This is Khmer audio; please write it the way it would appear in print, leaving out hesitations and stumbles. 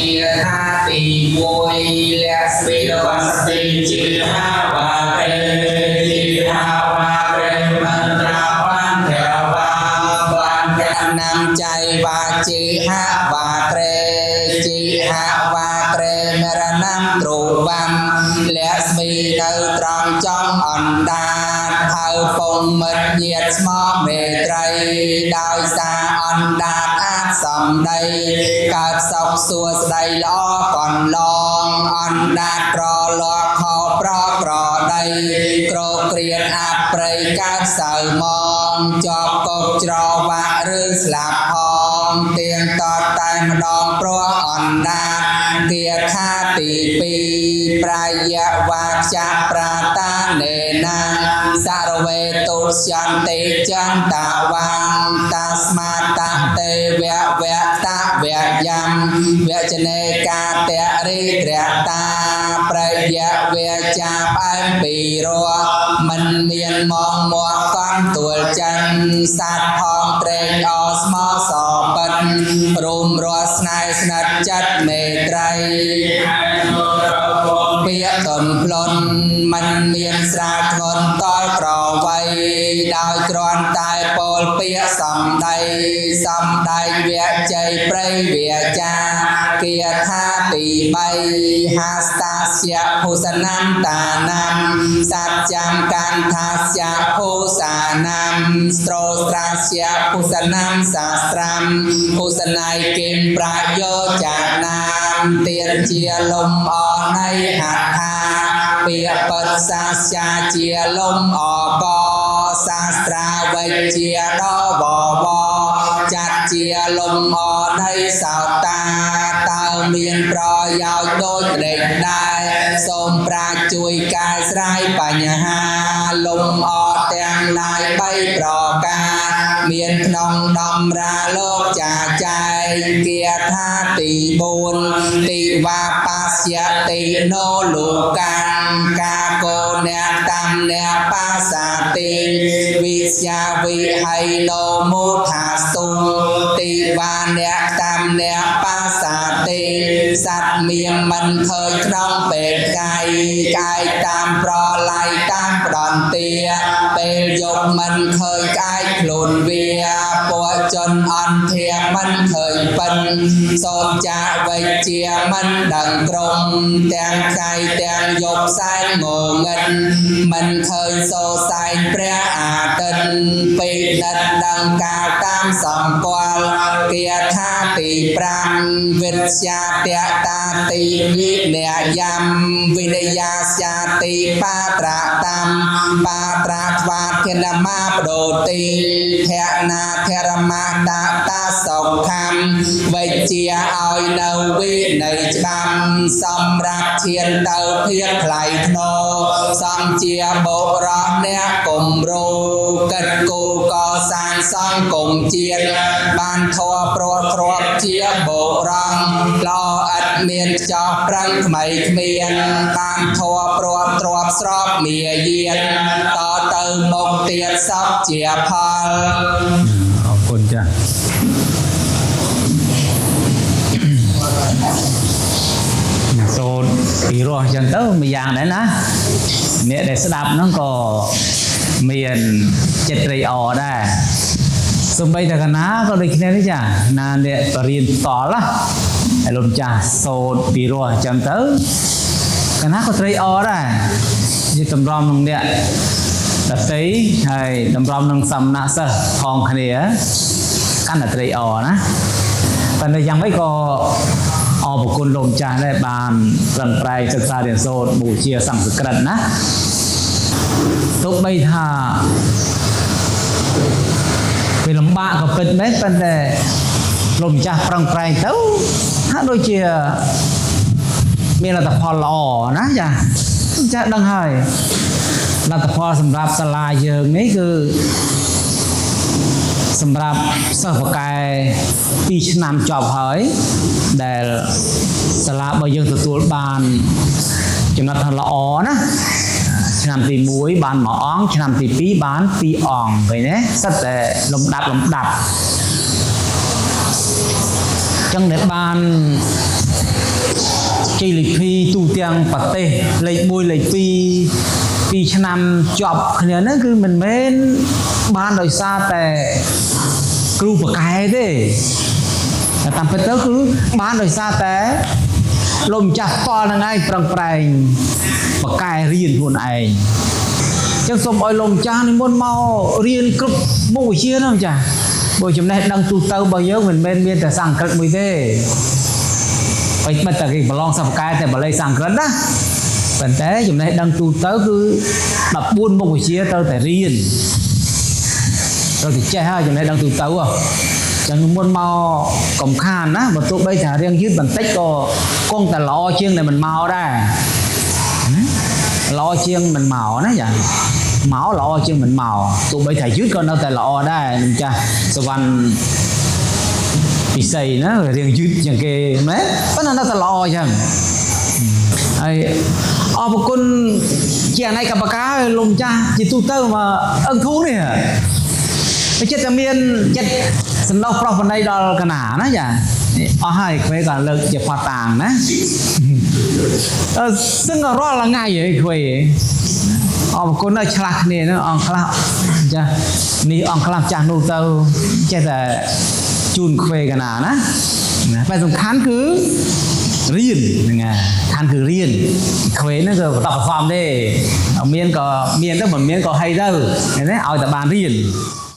គាថាទី1លក្ស្មីរវស្តិជាហាវាក្រេជាហាវាក្រេមន្ត្រាបានធវាបានកណាំចៃវាជីហវាក្រេជីហវាក្រេមរណំទ្រុវំលក្ស្មីនៅត្រង់ចំអណ្ដាតហៅពងមិត្តញាតស្មមេត្រីដោយសារអណ្ដាតអាចសំដីកើតសុខសួស្ដីល្អកន្លងអណ្ដាតប្រលខោប្រក្រដីក្រក្រៀនអប្រ័យកើតសៅមងជាប់កុកច្រវាក់ឬស្លាប់ផងទៀងតតតែម្ដងព្រោះអណ្ដាតគាថាទី2ប្រាយវាចៈប្រាតានេណាសរវេទុសន្តិចន្តាវាងតាស្មាតទេវៈវៈតវៈយំវចនេកាតរិត្រតាប្រយវាចាផ្អែមពីរោះមិនមានមងមាស់កន់ទួលចិនសត្វផងត្រេកអរស្មោសពិតរួមរស់ស្នេហ៍ស្និទ្ធចិត្តមេត្រីពាក្យតនផ្លុនមិនមានស្រាធ្ងន់តល់ក្រវៃដោយគ្រាន់តែពោលពាក្យសំដីសំដែងវៈជ័យព្រៃវាចាគាថាទី3ហាស្តាស្យភូសនំតានំសត្ចាំកន្ថាស្យភូសានំស្រោស្រាស្យភូសនំសាស្ត្រាំភូសណៃគិមប្រយោចានាមទានជាលំអនៃហត្ថាពាក្យពិតសាស្យាជាលំអកសាស្ត្រាវិជ្ជាដវវចាត់ជាលំអនៃសោតាតើមានប្រយោជន៍ដូចម្ដេចដែរសូមប្រាជ្ញជួយកែស្រាយបញ្ហាលំអទាំងឡាយ3ប្រការមានក្នុងដំរាលោកចាចែងគាថាទី4តិវាបាស្យតិណោលូកាំកាកោអ្នកតាមអ្នកបាសាតិវិស្យាវិហៃណោមោថាស្ទុតិវាអ្នកតាមអ្នកបាសាតិសត្វមានមិនឃើញក្នុងពេលថ្ងៃកាយតាមប្រឡ័យតាមផ្ដន្ទាពេលយប់មិនឃើញកាយខ្លួនវាពួកជនអន្ធាមិនឃើញពិនសូមចាវិជ្ជាមិនដឹងក្រុមទាំងថ្ងៃទាំងយប់សែនងងឹតមិនឃើញសូសែងព្រះអាទិត្យពិនិត្យដឹងកាលតាមសម្គាល់គាថាទី5វិទ្យាតតាតិវិនយំវិនយាស្យាតិបាត្រាតាមបាត្រាថ្វាធានមាបដូតិភណាធរមតាតាសុខំវិជ្ជាឲ្យនៅវិន័យច្បាំសម្រាប់ឈានទៅភាពថ្លៃថ្នូរសំជាបុរសអ្នកគំរូកិត្តគូកសាងសង្គមជាតិបានធម៌ព្រោះទ្របជាបុរសល្អឥតមានខ្ចោះប្រឹងក្មីគ្មានបានធម៌ព្រោះទ្របស្របមាយាទតទៅមុខទៀតសពជាផល អរគុណចា៎សូត្រពីរោះចឹងទៅមួយយ៉ាងដែរណាអ្នកដែលស្ដាប់ហ្នឹងក៏មានចិត្តត្រេកអរដែរសំបីតែកណាក៏ដូចគ្នានេះចាណាអ្នកបរៀនផ្ទាល់ណាហើយលោកម្ចាស់សូត្រពីរោះចឹងទៅកណាក៏ត្រេកអរដែរជាតម្រាំនឹងអ្នកដតីហើយតម្រាំនឹងសំណាក់សិស្សផងគ្នាកាន់តែត្រេកអរណាប៉ុន្តែយ៉ាងម៉េចក៏អរគុណលោកម្ចាស់ដែរបានប្រឹងប្រែងសិក្សារៀនសូត្របូជាសំស្ក្រឹតណាទោះបីថាវាលំបាកក៏ពិតមែនប៉ុន្តែលោកម្ចាស់ប្រឹងប្រែងទៅហាក់ដូចជាមានលទ្ធផលល្អណាចាម្ចាស់ដឹងហើយលទ្ធផលសម្រាប់សាលាយើងនេះគឺសម្រាប់សិស្សពូកែ2ឆ្នាំចប់ហើយដែលសាលារបស់យើងទទួលបានចំណាត់ថាល្អណាឆ្នាំទី1បាន1អង្គឆ្នាំទី2បាន2អង្គឃើញទេសិតតែលំដាប់លំដាប់ចឹងដែលបាន ជ័យលាភីទូទាំងប្រទេសលេខ1លេខ2 2ឆ្នាំជាប់គ្នាហ្នឹងគឺមិនមែនបានដោយសារតែគ្រូបកែទេតែតាមពិតទៅគឺបានដោយសារតែលោកម្ចាស់ផ្ទាល់ហ្នឹងឯងប្រឹងប្រែងបកែរៀនខ្លួនឯងចឹងសូមឲ្យលោកម្ចាស់និមន្តមករៀនគ្រប់មុខវិជ្ជាហ្នឹងចាបើចំណេះដឹងទូទៅរបស់យើងមិនមែនមានតែសំស្ក្រឹតមួយទេ បិទបិទតែគេប្រឡងសិស្សពូកែតែបាលីសំស្ក្រឹតណាប៉ុន្តែចំណេះដឹងទូទៅគឺ14មុខវិជ្ជាត្រូវតែរៀនត្រូវតែចេះហើយចំណេះដឹងទូទៅហ៎ចឹងមុនមកកំខានណាបើទោះបីថារៀងយឺតបន្តិចក៏គង់តែល្អជាងដែលមិនមកដែរណាល្អជាងមិនមកណាចាមកល្អជាងមិនមកទោះបីថាយឺតក៏នៅតែល្អដែរនឹងចាស់សវណ្ណ ពិសីណារៀងយឺតជាងគេមែនប៉ុន្តែនៅតែល្អអញ្ចឹងហើយអរគុណជាអនេកបកាលោកម្ចាស់ជាទូទៅមកអឹងធូនេះវាចិត្តតែមានចិត្តសន្តោសប្រុសប្ណីដល់កណាណាចាអស់ហើយក្វេក៏លើកជាផតតាងណាអឺសឹងរាល់ថ្ងៃហីក្វេអរគុណដល់ឆ្លាស់គ្នាហ្នឹងអង្គខ្លះចានេះអង្គខ្លះចាស់នោះទៅចេះតែជូនខ្វេកណាណាណាតែសំខាន់គឺរៀនហ្នឹងហើយសំខាន់គឺរៀនខ្វេហ្នឹងគឺបន្តបន្សំទេមានក៏មានទៅមិនមានក៏ហីទៅឃើញទេឲ្យតែបានរៀន។